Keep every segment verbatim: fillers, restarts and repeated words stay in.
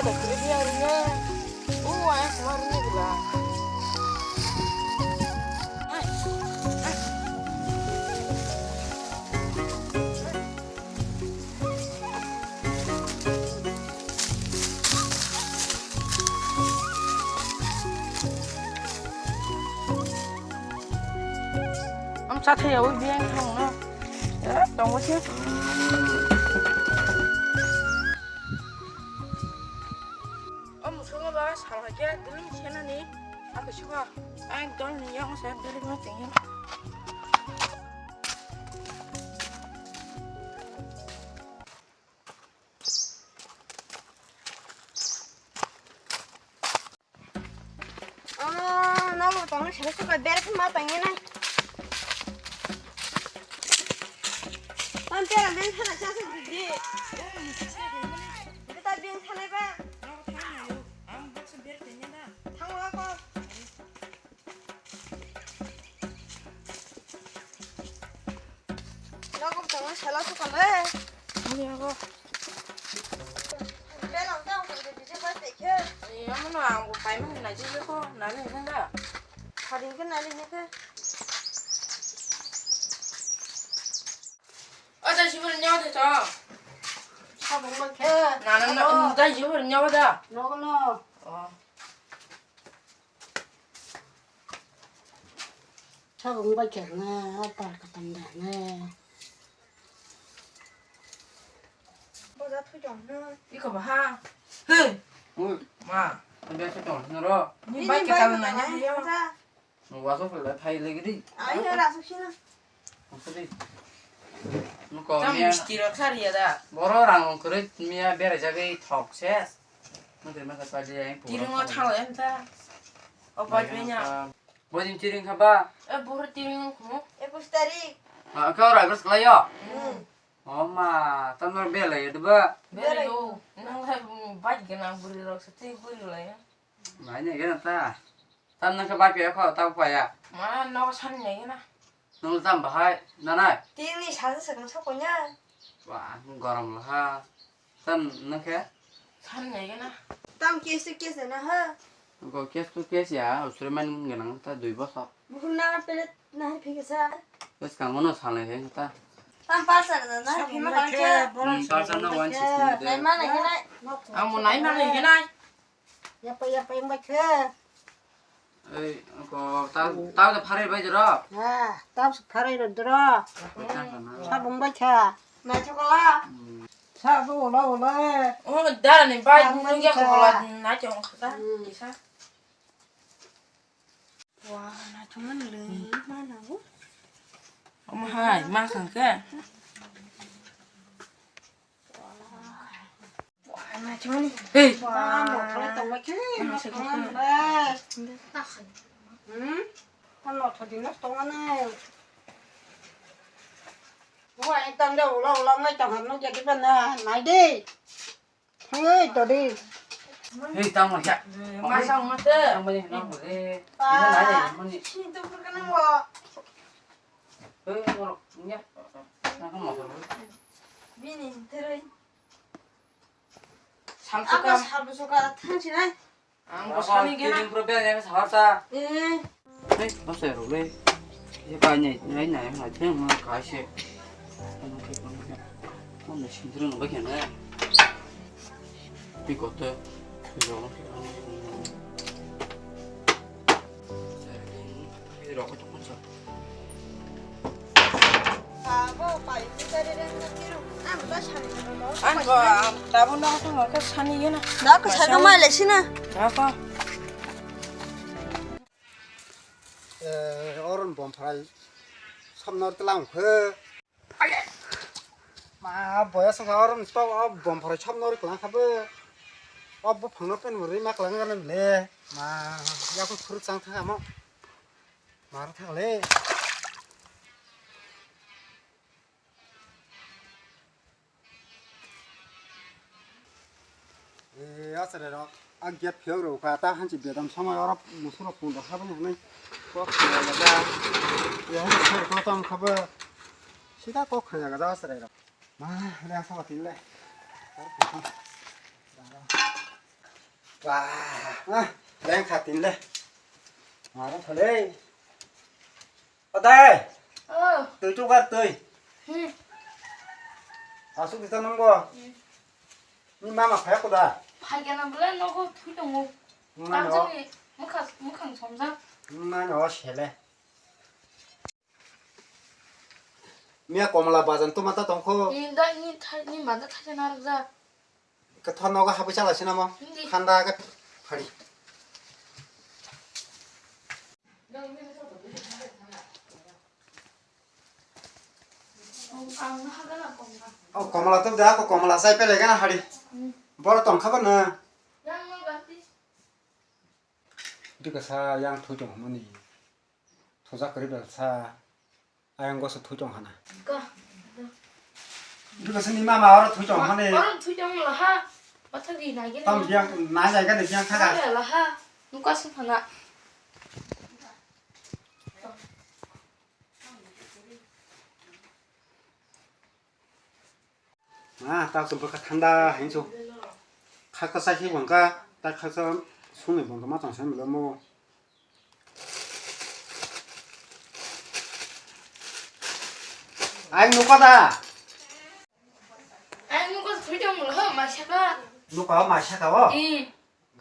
Ang chathai yawi biyang thangno. Eh, tongo se. O musungo ba sal hai khe dwlwng senani. Ang khe sukha. Ang dol ni yang se dwlwng ma tengya. Oh, no, no, tong, sila suka, ber, ma, tong, ini. Tante, ben, sana, sana, di. Kita, ben, sana, ba. Thang, wala, ko. Nogo tongma sela sukha le. Ani ago. Belang ta ko de bije ba te khe. Ani amo no ang bo pai mani na je ko na ni hwnda. Hari ke na ni ke. Acha sibur nyaw de to. Sabung ma khe. Na na na da sibur nyaw da. Nogo no. Oh. Sabung bai khe na, tar katam da na. Boja thui tong na. Iko ba ha. He. Ui. Ma. Ang biasa tong na ro. Ni bai khe tang na nya. Nung waso pela thai lagi di. Ayo rasu sina. Ang sedih. Nung ko. Tam miya. Misti rok sar ya da. Boro rang kwrwi miya berai jagwi thok ses. Mantri masa padi yang. Tirung o thang em ta. O padi nya. Bojin tiring kha ba? E, buhur tiring khumu. Ekush tarik. Ha, kau rai bers kelai yo? Hmm. Oh ma, tam nor belai yo deba? Belai yo. Nang hai, mm, baj gana buri rok sa tei buri lai ya. Mai ne gana ta. Tam nang kha bai pe kho, ta pa ya. Ma, no san ne gana. Nang tam bahai, nanai. Tini sa sa kan sa konya. Wah, gorom lo ha. Tam nang khe? San nai gana. Tam case to case na ha. Go case to case ya, usre man gana ta dui bosor. Buhur na pelet na hai phikisa. Bes kang mono salai he ta. Tam pasar na na hai phima kang khe. Hmm, pasar na one sixty de. Nai ma nai gana. Amo nai ma nai gana. Yapa yapa yang bacha. Ei, ko ta ta de pharai bai jero. Ha, ta pharai ro dro. Sabung bai kha. Na chokola. Sa bo ola ola. O dara ni bai nung ya ko la na chong khata. Kisa. Wa na chong man le ma na go. Om hai ma khang ke. Hey. Hey, tamo ya. Masa masa. Tamo ya, no, eh. Ini nanya, ini. Sini tuh perkenalan, Mbok. Eh, ngorok, ya. Nang mau. Bini, terus. Samsuka. Aku sabu suka thansi nai. Ang bo sani gena. Tiring pura bel yang sahar ta. Eh. Hei, basa ya role. Ye ba nyai, nyai, nyai, nyai, nyai, nyai, kaise. Ano ke, ano ke. Ano sindri no ba kena. Pi kote. Pi rong ke. Pi rong ke. Ang bo, ang tabuk no tong khe sani gena. Da ko sa ko mai le sina. Da ko. Eh, oron bom phrai samnor tlang khe. Ma, boya sangka oron to, o bom phrai samnor tlang kha bo. O buphang no pen muri ma klang gana le. Ma, ya ko khuru chang thang amo. Mar thang le. Eh, asare rok, a gate phiyok rok ka, ta hanchi bedam samai oro musuk rok pun rok habani hanai. Kok khaya ga da. Ya, hanchi sar ko tam khaba. Sida kok khaya ga da asare rok. Ma, le asa batin le. Kok khaya. Ba, ah, leng kha tin le. Maro thale. O dai. Oh. Twi tukar twi. Hmm. Asuk dita nungbo. Hmm. Ni mama phai ko da. Phai gana bole nogo thui tongo. Mano. Tamjani mukha mukhang somja. Mano sele. Miya komla bajan tuma ta tongkho. Ni da ni thai ni mada thai na rja. Khe thon nogo habwi chala sinamo. Hindi. Thanda khe phari. O komla to da ko komla sai pele gana hari. Hmm. Bor tong khaba na. Bika sa yang thui tong mani. Thujak kwrwi belsa ayang goso thui tong hana. Ka. Bikasini mama oro thui tong hane. Oro thui tong laha. Bathagi nai gani. Tam biang nai jai gani biang thaga. Laha. Nuka sung hana. Ah, tak tu baka thanda hain so. Khaksa sai bangka, tak khaksa sungni bangka ma tang sai mila mo. Ai nuka da. Ai nuka freedom lo ma saka. Nuka ma saka o. Eh.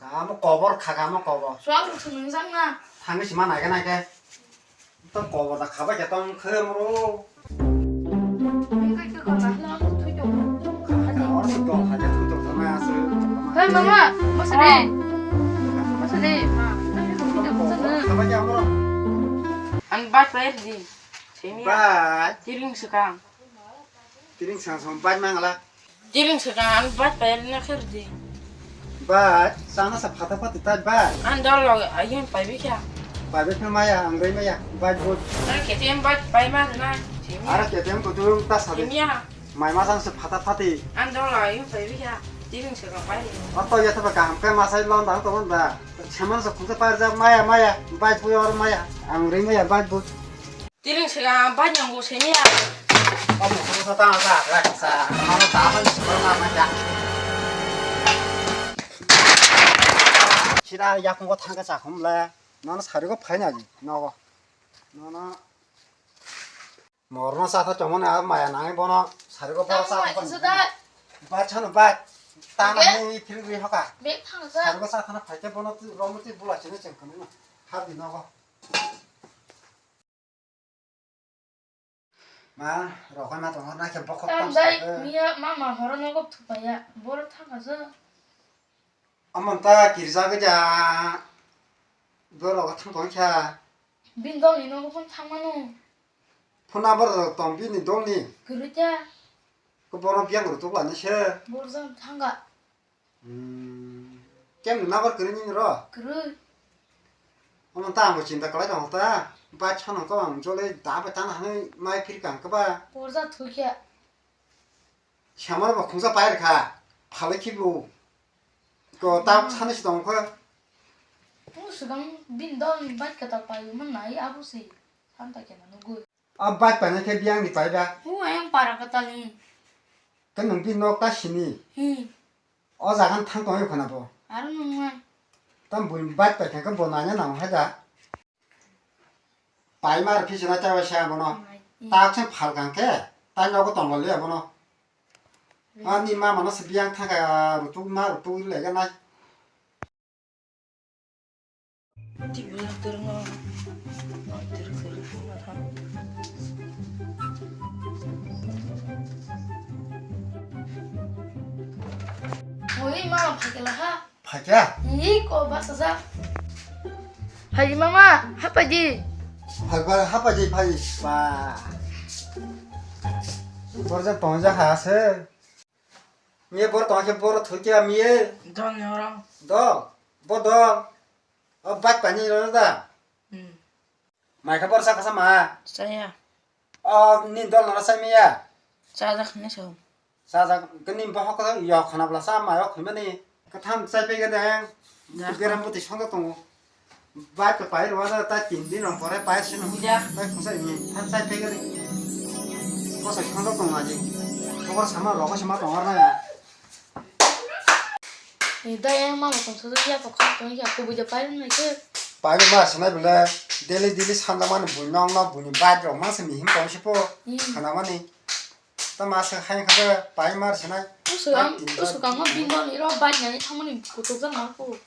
Gamo kobor kha, gamo kobor. Swak rok swngjak na. Thangwi sima naikhe naikhe. Tong kobor da khabai khe tong khe moro. Nung khe khe kona hla thui tong. Kha, kha, oro tong kha, thui tong thangna aswk. Hei mama, masa de. Masa de. Thui tong masa de. Khabai khe amoro. Ang bat pai di. Semi. Bat. Tiring swkang. Tiring swkang swkang bat mangala. Tiring swkang ang bat pai na kher di. Bat, sana sa phata phati tai bat. Ang dol lo ayun pai bikha. Pai bikha maya, ang rei maya, bat but. Ang K T M bat pai ma na. Ara K T M kutung ta sadi. Kimia. Mai ma sang se phata phati. Ang dol lo ayun pai bikha. Tiring swkang pai. Oto ya thaba kaham kai masai lon dang tongon da. Saman sa khungsa par ja maya maya, bat but or maya, ang rei maya, bat but. Tiring swkang bat nyango semiya. Omo khungsa ta sa, ra sa, mano ta ban sima ma ma ja. Sida yakungo thangka sa khumle, nono sarigo phaina ji, nogo. Nono. Morno sa tha chomone a maya nai bono, sarigo bono sa tha. Bat chano bat. Ta na ni phil ri hoka. Bek thang sa. Sarigo sa tha na phaike bono tu romo tu bula chene chengkani na. Habi nogo. Ma, rohorna tongo, na khe bokhok. Tam tong dai, sakhe. Miya mama horo nogo thupaya, borok thangkha se. Amon ta kirja gja, borok thang tong kha. Bin dol ni nogo phone thang mano. Phone number rok tong bini dol ni. Kwrwi kha. Ko borok biang rw tuk lani se. Borok jang thangkha. Hmm. Kemni nabar kwrwi nini ro? Kwrwi. Omo ta ang bo chinta kwlai tongo ta. Bai chano ko ang jole da bai tana hanwi mai phir kang kba. Porja thukya. Samar bo khungsa pai rwkha. Phalwi khibu. Ko ta sani si tongkho. Pung swkang bin don bai kwtal pai man nai abo se. Santa kena nugui. A bai painai khe biyang ni pai ba? Hu ayang para kwtal ni. Khe nwng bini nok ta sini? Hi. O jaga ni thang tong khwna bo. Aro nwng ma. Tam bui bai pai khe bo nanya nang hai da. Pai mar phi sina ta sa bono. Mai. Tak se phal kang khe. Tai nogo tong le bono. Ani ma mano se biyang thang ka rutuk ma rutuk le ga nai. Oi, mama, phaikhe laha. Phaikhe? Ih, ko basa sa. Phaidi mama, hapaidi. Phai, phai, hapaidi, phai. Ba. Borja tongja ha se. Miye bor tong khe bor thoi khe miye. Dol ni oro. Dol. Bo dol. O bike pani ro da. Hmm. Mai khe bor sa kasa ma. Saya. O ni dol nora sai miya. Sa jak ni so. Sa jak kini bo hok yo khana bla sa ma yo khimani. Katham sai pe gede. Beram buti songdo tongo. Bai to pai rwa da ta tin din rong pore pai sino. Ya. Bai khosai ni than sai pegari. Khosai khosai tong aji. Khobor sama rogo sama tong arna ya. Ni dai ang mama tong sa ya ko kha tong ya ko buja pai nai ke. Pai ma sinai bele daily daily sanda mani bui nong no bui ni bike rok ma se mihim tong si po. Hmm. Khana mani. Ta ma se hai kha pai mar sinai. Usu ang, usu kang ma bin don iro bike nai thamani kutuk jang ma ko.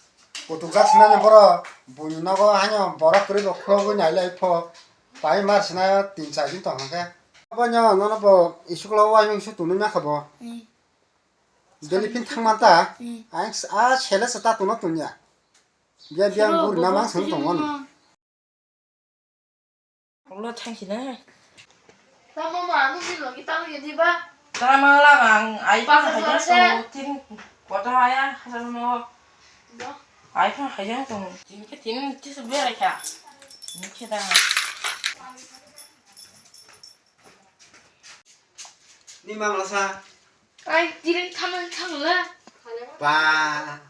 Kutuk jak sinai boro bui ni nogo haino borok kwrwi bo khulogwi nai lai pho. Pai mar sinai tin char din tong khe. Abo nyo nono bo isuklo wai mung su tunu na kha bo. Hmm. Delhi phin thangma ta. Hmm. Ang s-, a sele sa ta tungma tungya. Biya biya. Sure, gur na mang sung tong wan. Ulo thang si na. Ta mama, ano ni logi ta logi di ba? Ta mang la bang, ai pa. Pasal hai sale. So, tin kota aya, hajar mo. Do. Ai pa hai jang tong. Tin ke tin, ti su berai kha. Ni khe da. Ni mamla sa. Ai, tireng thamang thangla. Ba,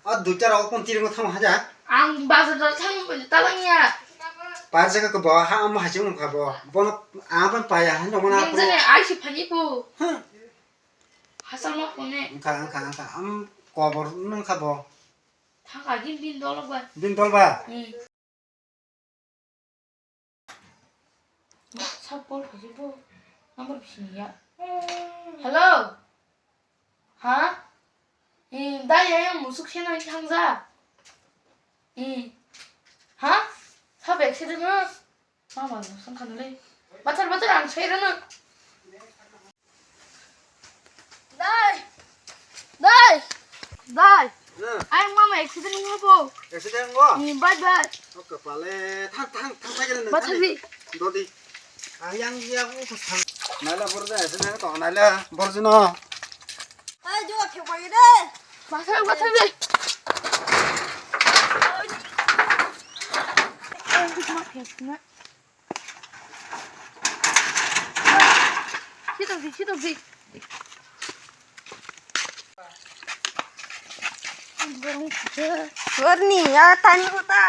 o duita rok kon tireng thang haja. Ang bazar dal thang bo talangya. Par jaga ko bo ha am haji ung kha bo. Bono ang ban paya han dong na. Neng jane ai si phani ko. Huh. Hasal ma kone. Ang kha, ang kha, ang kha. Am kobor nang kha bo. Thang agin din dol ba. Din dol ba. Hmm. Sab call khaisi bo. Number bising ya. Hello. Ha? Eh, dai ya yang musuk sena thangja. Eh. Ha? Sab accident na? Mama no sang khanle. Bathar bathar ang sai rana. Dai! Dai! Dai! Hmm. Ai mama accident wngkha bo. Accident wngkha? Ni bye bye. Oke pale thang thang thang thang. Bathar di. Dodi. Ayang dia ko thang. Naila borja accident to naila borjino. Ai jo khe bai de. Bathar bathar di. Ai ma khe na. Sitokdi, sitokdi. Warni, ya, tani kota.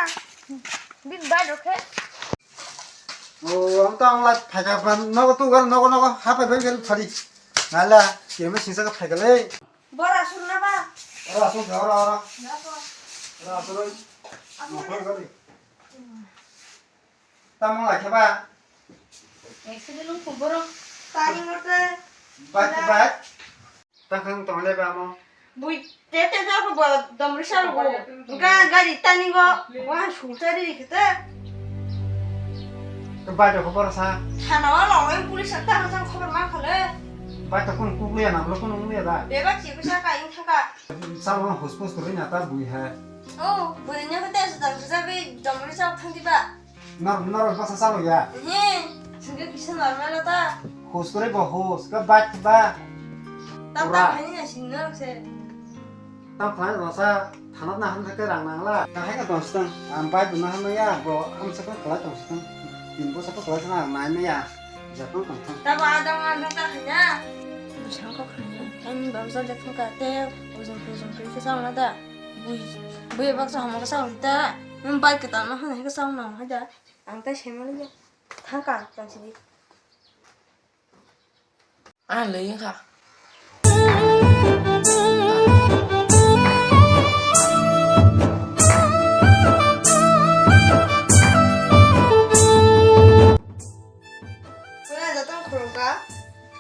Bin bai rokhe. O, ang to ang la phaika ban, nogo tu gal, nogo, nogo, ha pai bai gal phari. Nala, keme singsa ka phaika le. Bora sunna ba? Ora sun, ora, ora. Ora sun. Amo. Tamang lai khe ba? Accident wngkha borok. Tani mote. Bak, bak. Takhang tong le ba mo? Bui te te ja ko bo dom risa ro. Ga gari tani go. Wa sulta ri kete. To bai to khobor sa. Thana wa lo police ta ha sa khobor ma khale. Bai to kun kukliya na lo kun ungya da. Bebak chi ko sa ka ing thaka. Sa mo huspus to ri na ta bui hai. O, bui ne ko te sa dang sa be dom risa thang di ba. Nor-, norok bwsa chalo ya? He, singke kisa normal ta. Hus kwrwi bo hus, ka bike ba. Ta ta Pura. Khani na sing norok se. Ta phai no sa, thanat na han thake rang nang la. Ka hai ka tong sitang, am bike na han ya, bo am sa ka kala tong sitang. Tin bo sa ka kala thang nai me ya. Japang tong thang. Ta ba adang adang ta khanya. Bisang ko khanya. Kan bam sa le thang ka te, ujung ujung ke sa na da. Bui, bui baksa hamo kasa ulta. Nang bai kwtal ma hwnwi kasa wngna hwnwi da. Ang tai sai mali ya. Thang ka tang sidi. Ah, lei wngkha. Wala jatang khorokha.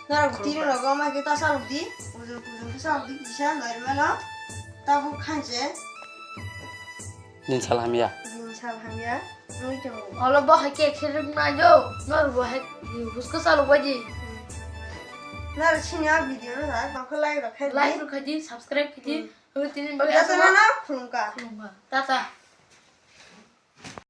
Norok tiro rogo mai khe ta salok di. Ujung ujung khe salok di kisa normal o. Tabuk khanse. Din sal hamya. Din sal hamya. Mui tongo. Olo bo hai khe khe rwk nai jo. Norok bo hai husko salok bai di. Norok sini o video no sa tongkha like rok khai di. Like rok khai di, subscribe khai di. Hmm. Abo tini bagwi. Jotono no khulumkha. Khulumkha. Tata.